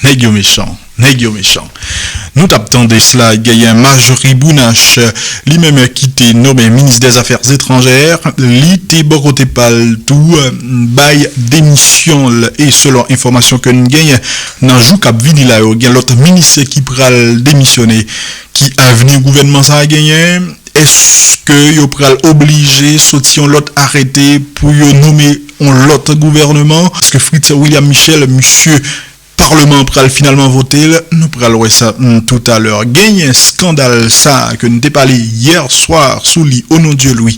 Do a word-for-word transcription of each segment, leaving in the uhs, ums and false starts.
Nèg yo mechan, nèg yo mechan. Nou t ap tande sla genyen Marjorie Brunache, li menm ki te nonmen minis dèzafè etranjè, li te bò kote pa l tou, bay demisyon l. E selon enfòmasyon ke n genyen nan jou k ap vini la yo, gen lòt minis ki pral demisyone. Ki avni gouvènman sa a genyen? Èske yo pral oblije soti yon lòt arete pou yo nonmen yon lòt gouvènman? Èske Fritz William Michel, misye palman an pral finalman vote l? Nou pral wè sa, mm, toutalè. Genyen eskandal sa a ke n te pale yè swa sou li, Onondyelwi.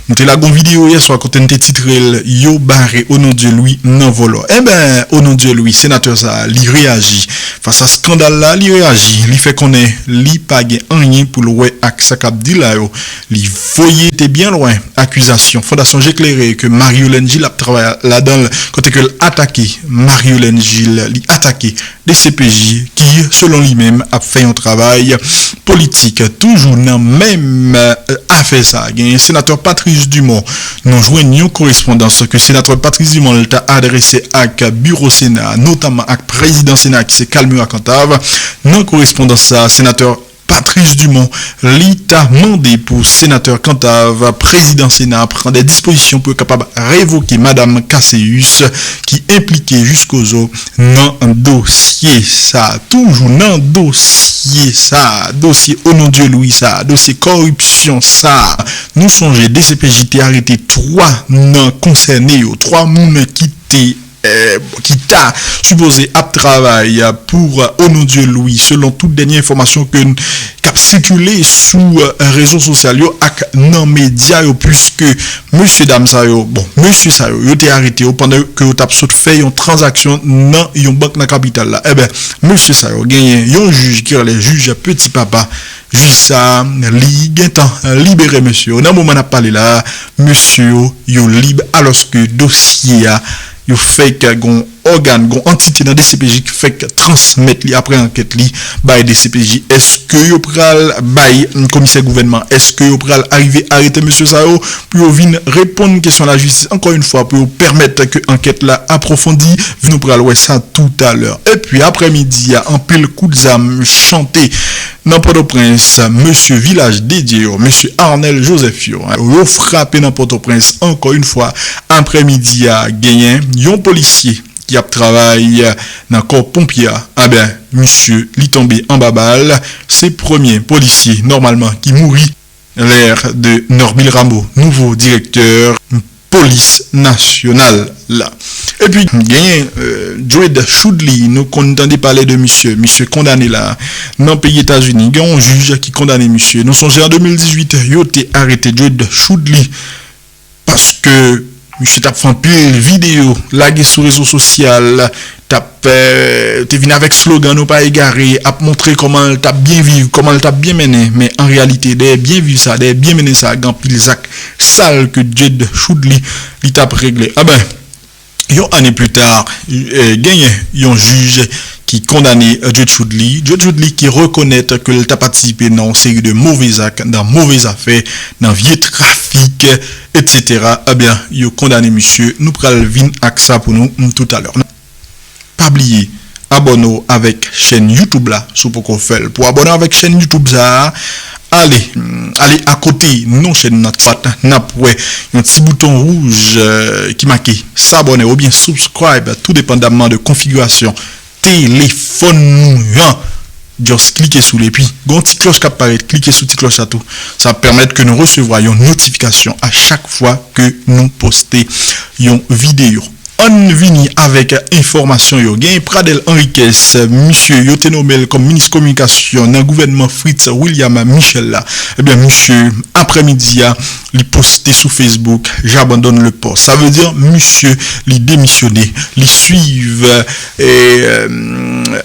M te lage yon videyo yè swa kote n te titre l Yo bare Onondyelwi nan vòlò. Enben, Onondyelwi, senatè sa a, li reyaji. Fas a eskandal la, li reyaji. Li fè konnen li pa gen anyen pou l wè ak sa k ap di la yo. Li voye te byen lwen akizasyon Fondasyon Je Klere ke Mario Lengil ap travay ladan l, kote ke l atake Mario Lengil, li atake D C P J ki, selon li menm, ap fè yon travay politik. Toujou nan menm, eh, afè sa, genyen senatè Patrice Dumont. Nou jwenn yon korespondans ke senatè Patrice Dumont ta adrese ak biwo Sena, notamman ak prezidan Sena ki se Calmur Cantave. Nan korespondans sa, senatè Patrice Dumont, li ta mande pou senatè Cantave, prezidan Sena, pran de dispozisyon pou yo kapab revoke madam Casséus ki enplike jiskozo nan dosye sa. Toujou nan dosye sa, dosye Onondyelwi sa, dosye kòripsyon sa. Nou sonje D C P J te arete twa nan konsène yo, twa moun ki te eh, ki ta sipoze ap travay pou, eh, Onondyelwi, selon tout dènye enfòmasyon ke n, k ap sikile sou, eh, rezo sosyal yo ak nan medya yo, piske mesye dam sa yo, bon, mesye sa yo, yo te arete yo pandan ke yo t ap sot fè yon tranzaksyon nan yon bank nan kapital la. Enben, mesye sa yo genyen yon jij ki rele jij Petit Papa. Jij sa, li gentan libere mesye yo. Nan moman n ap pale la, mesye yo, yo lib, alòske dosye a, yo fèk gon ògàn, gon antite nan D C P J ki fèk transmèt li apre ankèt li bay D C P J. Èske yo pral bay, mm, komisè gouvènman? Èske yo pral arive arete mesye sa yo pou yo vin reponn kesyon lajistis, ankò yon fwa, pou yo pèmèt ke ankèt la apwofondi? Nou pral wè sa toutalè. Epi, aprèmidi a, anpil kout zam chante nan Pòtoprens, mesye Vilaj Dedye yo, mesye Arnel Joseph yo, yo frape nan Pòtoprens, ankò yon fwa, aprèmidi a, genyen yon polisye ki ap travay nan kò ponpye a. Enben, misye, li tonbe anba bal. Se premye polisye, nòmalman, ki mouri. L'air de Norbil Rameau, nouvo direktè polis nasyonal la. Epi, genyen, eh, Dred Choudly, nou konn tande pale de misye, misye kondane la, nan peyi Etazini. Gen yon jij ki kondane misye. Nou sonje an de mil dizuit, yo te arete Dred Choudly paske misye t ap fè anpil videyo, lage sou rezo sosyal, t ap, eh, te vin avèk slogan "Nou pa egare", ap montre kòman l t ap byen viv, kòman l t ap byen mennen. Men an reyalite, dèyè byen viv sa, dèyè byen mennen sa, gen anpil zak sal ke Dred Choudly, li t ap regle. Enben, yon ane pli ta, eh, genyen yon jij ki kondane, eh, Dred Choudly. Dred Choudly ki rekonèt ke l ta patisipe nan yon seri de move zak, nan move zafè, nan vye trafik, etsetera. Ebyen, yo kondane misye. Nou pral vin ak sa pou nou, mm, toutalè. Pa bliye, abòne w avèk chèn YouTube la, si w poko fè l. Pou abòne w avèk chèn YouTube sa a, ale, mm, ale akote non chèn nan dwat, n ap wè yon ti bouton wouj, eh, ki make s'abonner oubyen subscribe, tou depandamman de konfigirasyon telefòn nou an. Just klike sou li, epi gon ti klòch k ap parèt, klike sou ti klòch la tou. Sa ap pèmèt ke nou resevwa yon notifikasyon a chak fwa ke nou poste yon videyo. Ann vini avèk enfòmasyon yo. Gen Pradel Henriquez, misye, yo te nonmen l kòm minis kominikasyon nan gouvènman Fritz William Michel la. Ebyen, misye, aprèmidi a, li poste sou Facebook, "J'abandonne le poste." Sa vle di, misye, li demisyone, li swiv, eh,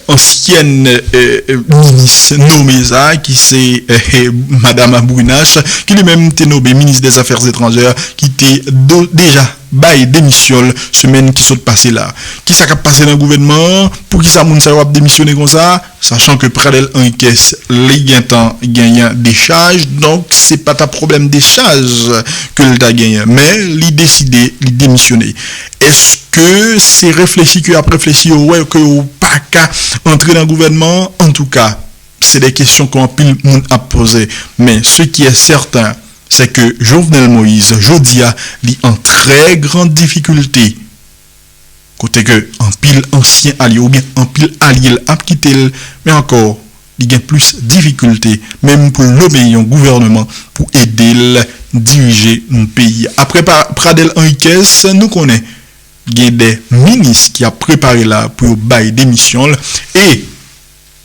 ansyèn, eh, minis nonmen sa, ki se, eh, Madam Brunache, ki li menm te nonmen minis dèzafè etranjè, ki te do-, deja bay demisyon l semèn ki sot pase la. Kisa k ap pase nan gouvènman an? Poukisa moun sa yo ap demisyone konsa? Sachan ke Pradel Henriquez, li gentan genyen dechaj, donk se pa ta pwoblèm dechaj ke l ta genyen, men li deside, li demisyone. Èske se reflechi ke y ap reflechi, yo wè ke yo pa aka antre nan gouvènman an? Antouka, se de kesyon ke anpil moun ap poze. Men, ce qui est certain, c'est que Jovenel Moïse, jodi a, li an trè gran difikilte. Kote ke anpil ansyen alye oubyen anpil alye l ap kite l, men ankò, li gen plis difikilte, menm pou l nome yon gouvènman pou ede l dirije peyi a. Apre pa, Pradel Henriquez, nou konnen gen de minis ki ap prepare la pou yo bay demisyon l, e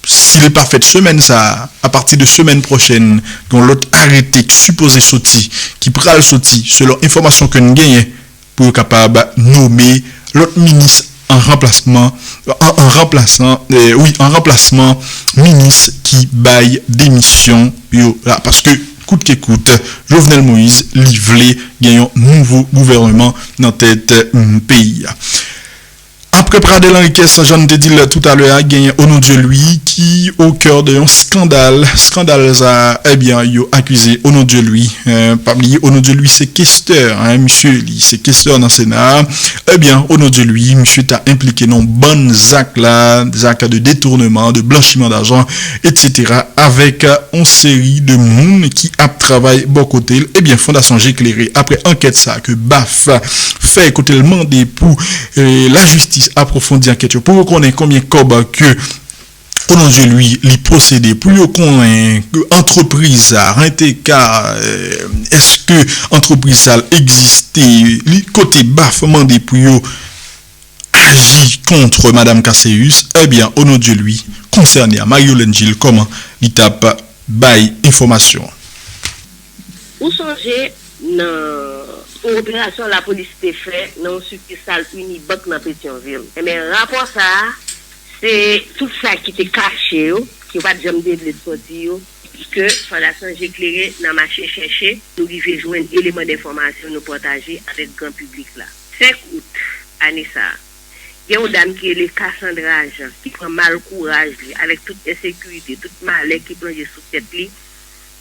si l pa fèt semèn sa a, apati de semèn pwochèn, gen yon lòt arete ki sipoze soti, ki pral soti, selon enfòmasyon ke n genyen, pou yo kapab nome lòt minis an ranplasman, an, an ranplasan, eh, wi, an ranplasman minis ki bay demisyon yo la. Paske, kout ke kout, Jovenel Moïse, li vle gen yon nouvo gouvènman nan tèt, mm, peyi a. Apre Pradel Henriquez, jan n te di l toutalè a, genyen Onodye Louis ki au cœur de yon skandal. Skandal sa, ebyen, yo akize Onodye Louis. Eh, pa bliye, Onodye Louis se kestè, hein, misye li se kestè nan Sena a. Ebyen, Onodye Louis, misye ta enplike nan bann zak la, zak de detournement, de blanchiment d'argent, et cetera, avèk, eh, yon seri de moun ki ap travay bò kote l. Ebyen, Fondasyon Je Klere, apre ankèt sa ke baf fè kote l mande pou, eh, lajistis apwofondi ankèt yo, pou yo konnen konbyen kòb ke Onodye Louis li posede, pou yo konnen antrepriz sa, Renteka, eh, èske antrepriz sa egziste, li kote baf mande pou yo aji kont Madam Casséus, ebyen, Onodye Louis, konsène a, Marie Yolène Gilles, kòman li t ap bay enfòmasyon an? Ou sonje nan yon operasyon lapolis te fè nan yon sikisal Unibank nan Petyonvil? Enben, rapò sa a, se tout sa ki te kache yo, ki yo pa t janm te vle sòti yo, ke Fondasyon Je Klere nan mache chèche, nou rive jwenn eleman denfòmasyon, nou pataje avèk gran piblik la. Senk out ane sa a, gen yon dam ki rele Cassandra Jean, ki pran mal kouraj li, avèk tout ensekirite, tout malè ki plonje sou tèt li,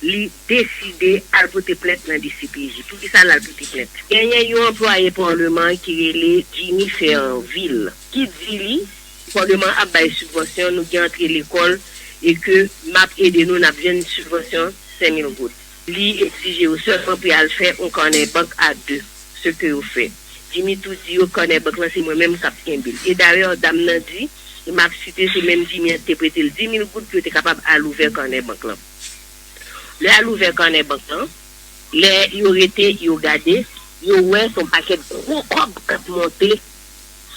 li deside al pote plent nan D C P J. Poukisa l al pote plent? Genyen yon anplwaye paleman ki rele Jimmy Fervil, ki di li, paleman ap bay sibvansyon, nou gen antre lekòl, e ke m ap ede nou, n ap jwenn sibvansyon senk mil goud. Li egzije yo sèlman pou y al fè yon kanè bank a de, se ke yo fè. Jimmy tou di yo kanè bank lan se mwen menm k ap kenbe l. E dayè, dam nan di, e m ap site, se menm Jimmy an ki te prete l di mil goud pou yo te kapab al ouvè kanè bank lan. Lè y al ouvè kanè bank lan, lè yo rete, yo gade, yo wè se yon pakèt gwo kòb k ap monte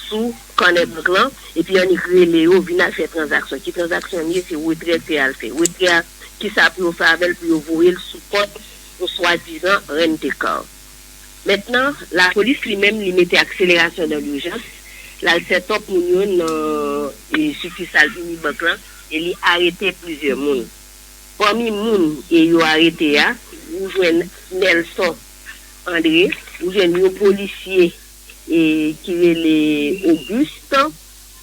sou kanè bank lan, epi annik rele yo vin al fè tranzaksyon. Ki tranzaksyon l ye? Se retrè l te al fè. Retrè a, kisa pou yo fè avè l? Pou yo voye l sou kont yon swadizan rent-a-car. Mentnan, lapolis li menm, li mete akselerasyon dans l'urgence, l al sètòp moun yo nan, e, sikisal Unibank lan, e li arete plizyè moun. Pami moun, e, yo arete a, ou jwenn Nelson André, ou jwenn yon polisye, e, ki rele Auguste,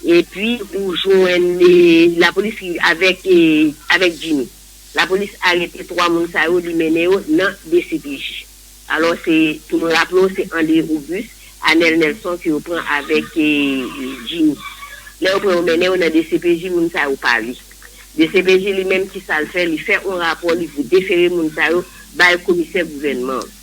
epi ou jwenn, e, lapolis ki avèk, e, avèk Jimmy. Lapolis arete twa moun sa yo, li mennen yo nan D C P J. Alò, se, pou nou raple w, se André Auguste, Anel Nelson ke yo pran avèk, e, Jimmy. Lè yo pran yo mennen yo nan D C P J, moun sa yo pale. D C P J li menm, kisa l fè? Li fè yon rapò, li voye defere moun sa yo bay komisè gouvènman an.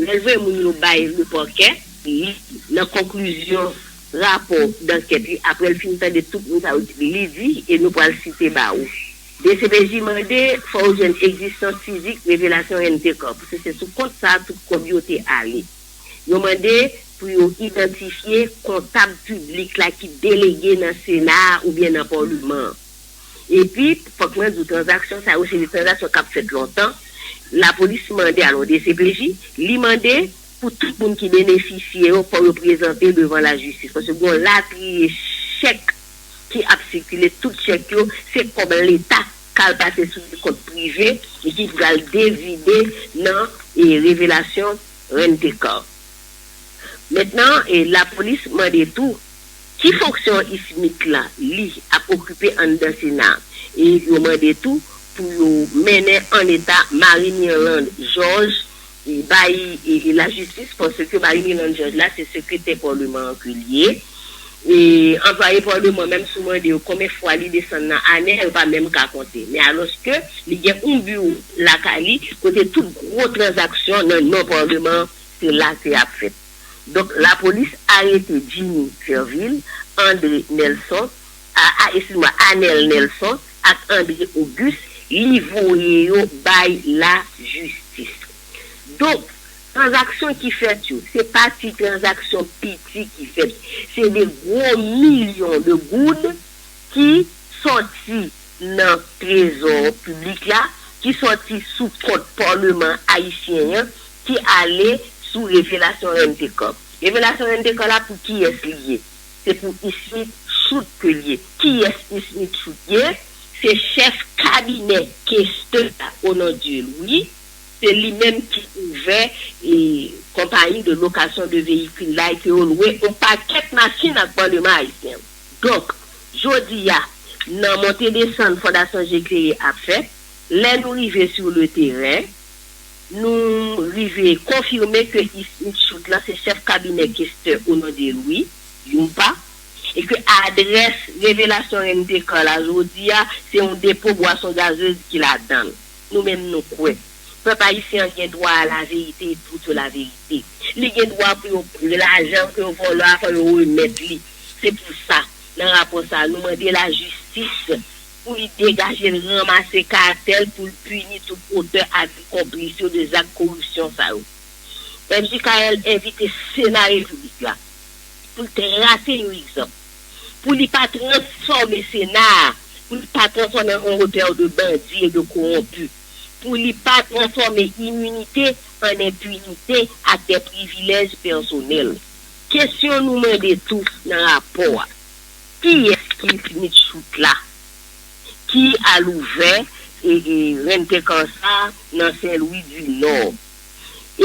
Lè l voye moun yo bay lepakè, li, nan konklizyon rapò dankèt li, apre l fin tande tout moun sa yo, li di, e nou pral site ba ou. D C P J mande fò yo jwenn egzistans fizik revelasyon rent-a-car, paske se sou kont sa a tout kòb yo te ale. Yo mande pou yo idantifye kontab piblik la ki delege nan Sena a oubyen nan Paleman an. Epi, fòk mwen di w, tranzaksyon sa yo, se de tranzaksyon k ap fèt lontan. Lapolis mande, alò, D C P J, li mande pou tout moun ki benefisye yo, fò yo prezante devan lajistis. Paske gen yon latriye chèk ki ap sikile, tout chèk yo, se kòb Leta k al pase sou de kont prive e ki pral devide nan, e, revelasyon rent-a-car. Mentnan, e, lapolis mande tou ki fonksyon Ismith la, li, ap okipe anndan Sena a. E yo mande tou pou yo mennen an eta Marie Mirlande Georges, e, bay, e, e, lajistis, paske Marie Mirlande Georges la, se sekretè paleman an ke l ye. E anplwaye paleman, menm si w mande yo konbyen fwa li desann nan ane a, yo pa menm ka konte. Men alòske li gen yon biwo lakay li kote tout gwo tranzaksyon nan non paleman an, se la ke y ap fèt. Donk, lapolis arete Jimmy Fervil, André Nelson, a, a, eskize mwen, Anel Nelson ak André Auguste, li voye yo bay lajistis. Donk, tranzaksyon ki fèt yo, se pa ti tranzaksyon piti ki fèt, se de gwo milyon de goud ki sòti nan trezò piblik la, ki sòti sou kont paleman ayisyen an, ki ale sou revelasyon Rentecor. Revelasyon Rentecor la, pou kiyès li ye? Se pou Ismith Chute ke l ye. Kiyès Ismith Chute ye? Se chèf kabinè Kester Onondieu Louis. Se li menm ki ouvè e, konpayi de lokasyon de veyikil la e ke yo lwe yon pakèt machin ak paleman ayisyen. Donk, jodi a, nan monte desann Fondasyon Je Klere ap fè, lè nou rive sou le teren, nou rive konfime ke Ismith Chute la se chèf kabinè Kester Onondieu Louis, youn pa, e ke adrès revelasyon Rentecor la jodi a, se yon depo bwason gazez ki ladan l. Nou menm nou kwè. Pèp ayisyen an gen dwa a la verite e tout la verite. Li gen dwa pou yo, lajan ke yo vòlò a, fò yo remèt li. Se pou sa, nan rapò sa a, nou mande lajistis pou li degaje l, ranmase katèl pou l pini tout otè ak konplis yo de zak koripsyon sa yo. M J K L envite Sena Repiblik la pou l trase yon egzanp, pou li pa transfòme Sena a, pou li pa transfòme an yon repè de bandi e de kowonpi, pou li pa transfòme iminite an enpinite ak de privilèj pèsonèl. Kesyon nou mande tou nan rapò a, kiyès ki Ismith Chute la ki al ouvè e, e, Rentecor sa nan Sen Lwi di Nò?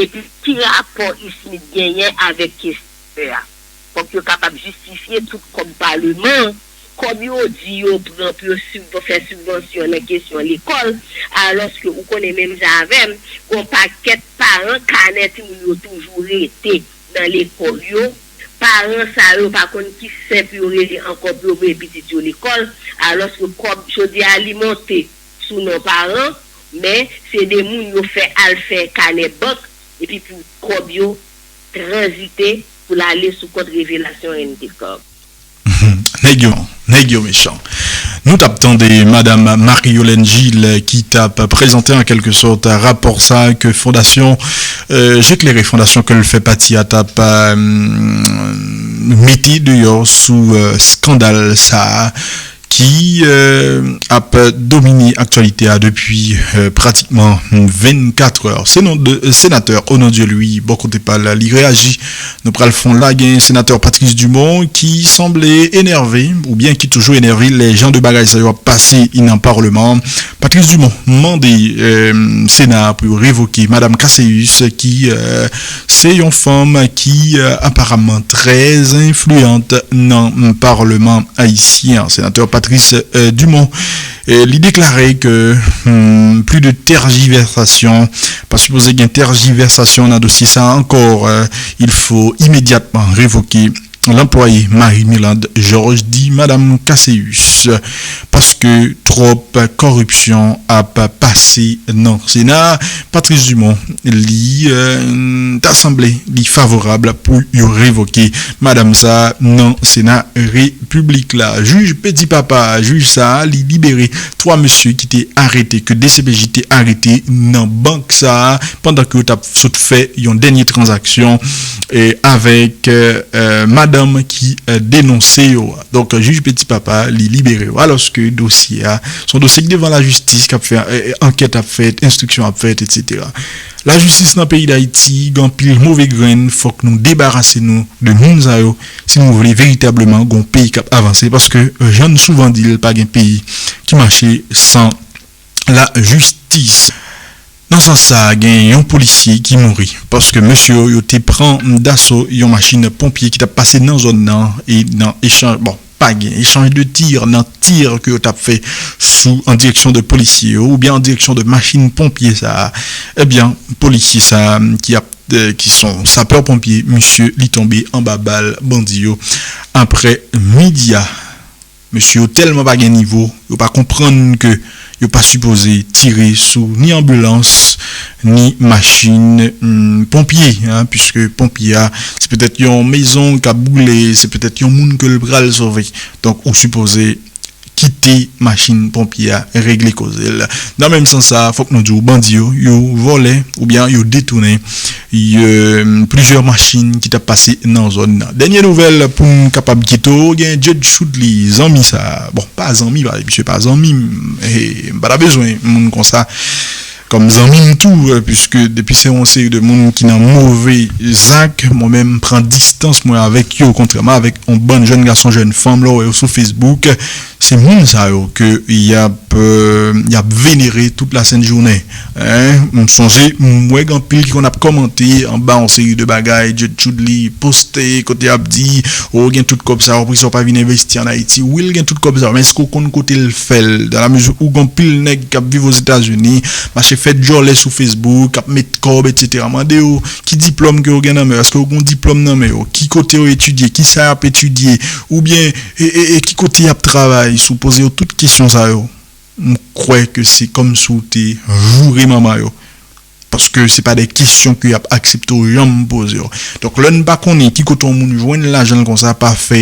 Epi ki rapò Ismith genyen avèk Kester a? Fòk yo kapab jistifye tout kòb paleman an. Kòb yo di yo pran pou yo sibv-, fè sibvansyon nan kesyon lekòl, alòske ou konnen menm jan avè m, gon pakèt paran kanè timoun yo toujou rete nan lekòl yo. Paran sa yo pa konn ki sen pou yo rele ankò pou yo voye pitit yo lekòl, alòske kòb jodi a li monte sou non paran, men se de moun yo fè al fè kanè bank, epi pou kòb yo tranzite pou l ale sou kont revelasyon N T Corp. Nèg yo, nèg yo mechan. Nou t ap tande Madam Marie-Yolène Gilles ki t ap prezante an kèlke sòt rapò sa ke Fondasyon, euh, Je Klere, fondasyon ke l fè pati a, t ap, euh, mete deyò sou, euh, eskandal sa a ki, euh, ap domine aktyalite a depi, euh, pratikman vennkat è. Se non de, euh, senatè Onondieu Louis, bò kote pa l, li reyaji. Nou pral fè yon lagè, senatè Patrice Dumont ki sanble enève, oubyen ki toujou enève lè jan de bagay sa yo ap pase nan Palman an. Patrice Dumont mande, euh, Sena a pou yo revoke Madam Casséus ki, euh, se yon fanm ki, euh, aparamman trè enfliyan nan Palman ayisyen an. Senatè Patrice, euh, Dumont, euh, li deklare ke, hmm, pli de tèjivèsasyon, pa sipoze gen tèjivèsasyon nan dosye sa a ankò, euh, il faut immédiatement révoquer l'employé Marie Mirlande Georges, di Madam Casséus, paske twòp kòripsyon ap pase nan Sena a. Patrice Dumont, li, euh, ta sanble li favorab pou yo revoke madanm sa a nan Sena Repiblik la. Jij Petit Papa, jij sa a, li libere twa mesye ki te arete, ke D C P J te arete nan bank sa a, pandan ke yo t ap sot fè yon dènye tranzaksyon, eh, avèk, eh, eh, madanm ki, eh, denonse yo a. Donk, jij Petit Papa, li libere yo. Alòske dosye a, se yon dosye ki devan lajistis, k ap fè, eh, eh, ankèt ap fèt, enstriksyon ap fèt, etsetera. Lajistis nan peyi Dayiti, gen anpil move grenn, fòk nou debarase nou de moun sa yo, si nou vle veritableman gen yon peyi k ap avanse, paske, eh, jan n souvan di l, pa gen peyi ki mache san lajistis. Nan sans sa a, gen yon polisye ki mouri paske mesye yo, yo te pran daso yon machin ponpye ki t ap pase nan zòn nan e nan echanj, bon, pa gen echanj de tir, nan tir ke yo t ap fè sou, an direksyon de polisye yo oubyen an direksyon de machin ponpye sa a, ebyen, polisye sa a ki ap ki se yon sapè ponpye, misye li tonbe anba bal bandi yo aprè midi a. Mesye yo tèlman pa gen nivo, yo pa konprann ke yo pa sipoze tire sou ni anbilans, ni machin ponpye, piske ponpye a, se petèt yon mezon k ap boule, se petèt yon moun ke l pral sove. Donk, ou sipoze kite machin ponpye a regle koze l. Nan menm sans sa, fòk nou di w, bandi yo, yo vòlè oubyen yo detounen plizyè machin ki t ap pase nan zòn nan. Dènye nouvèl pou n kapab kite w, gen Judge Shoudly, zanmi sa, bon, pa zanmi, pa, misye pa zanmi m, m pa ta bezwen moun konsa kòm zanmi m tou, piske depi se yon seri de moun ki nan move zak, mwen menm m pran distans mwen avèk yo, kontrèman avèk yon bann jèn gason, jèn fanm, lè w wè yo sou Facebook, se moun sa yo ke y ap, y ap venere tout la sent jounen. M sonje, m wè gen anpil ki konn ap kòmante anba yon seri de bagay, Judge Shoudly poste kote y ap di, o, gen tout kòb sa yo, poukisa w pa vin envesti ann Ayiti? Wi, l gen tout kòb sa yo, men èske w konn kote l fè l? Dan la mezi ou gen anpil nèg k ap viv Ozetazini, mache fè djòlè sou Facebook, k ap met kòb, etsetera. Mande yo ki diplòm ke yo gen nan men yo, èske yo gen diplòm nan men yo, ki kote yo etidye, kisa y ap etidye, oubyen e, e, e ki kote y ap travay, si w poze yo tout kesyon sa yo, m kwè ke se kòmsi w te joure manman yo. Paske se pa de kesyon ke y ap aksepte w janm poze yo. Donk, lè n pa konnen ki kote yon moun jwenn lajan l konsa, pa fè,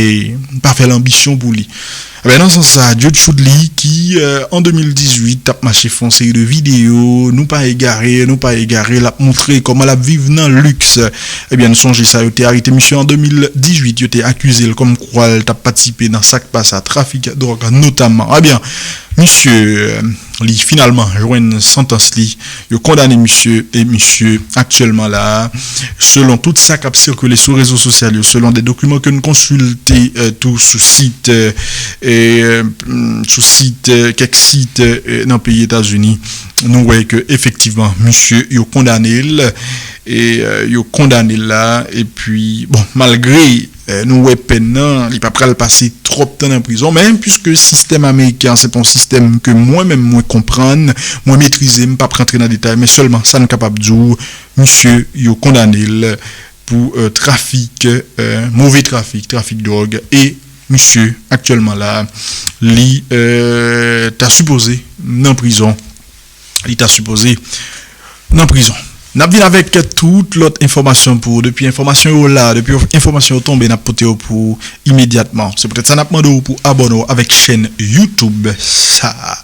pa fè lanbisyon pou li. Ebyen, nan sans sa, Judge Shoudly, ki, an de mil dizuit, t ap mache fè yon seri de videyo, nou pa egare, nou pa egare, l ap montre kòman l ap viv nan liks. Ebyen, n sonje sa, yo te arete misye an de mil dizuit, yo te akize l kòmkwa l t ap patisipe nan sa k pa sa, trafik dwòg notamman. Ebyen, misye, li finalman jwenn santans li. Yo kondane misye e misye aktyèlman la, selon tout sa k ap sikile sou rezo sosyal yo, selon de dokiman ke n konsilte tou sou sit, sou sit, kèk sit nan peyi Etazini, nou wè ke efektivman misye yo kondane l, e yo kondane l la, epi bon, malgre nou wè pèn nan, li pa pral pase twòp tan nan prizon, men piske sistèm ameriken an se pa yon sistèm ke mwen menm mwen konprann, mwen metrize, m p ap rantre nan detay, men sèlman sa n kapab di w, misye yo kondane l pou trafik, move trafik, trafik dwòg, e misye aktyèlman la, li ta sipoze nan prizon. Li ta sipoze nan prizon. N ap vin avèk tout lòt enfòmasyon pou ou. Depi enfòmasyon yo la, depi enfòmasyon yo tonbe, n ap pote yo pou ou imedyatman. Se poutèt sa n ap mande w pou abòne w avèk chèn YouTube sa a.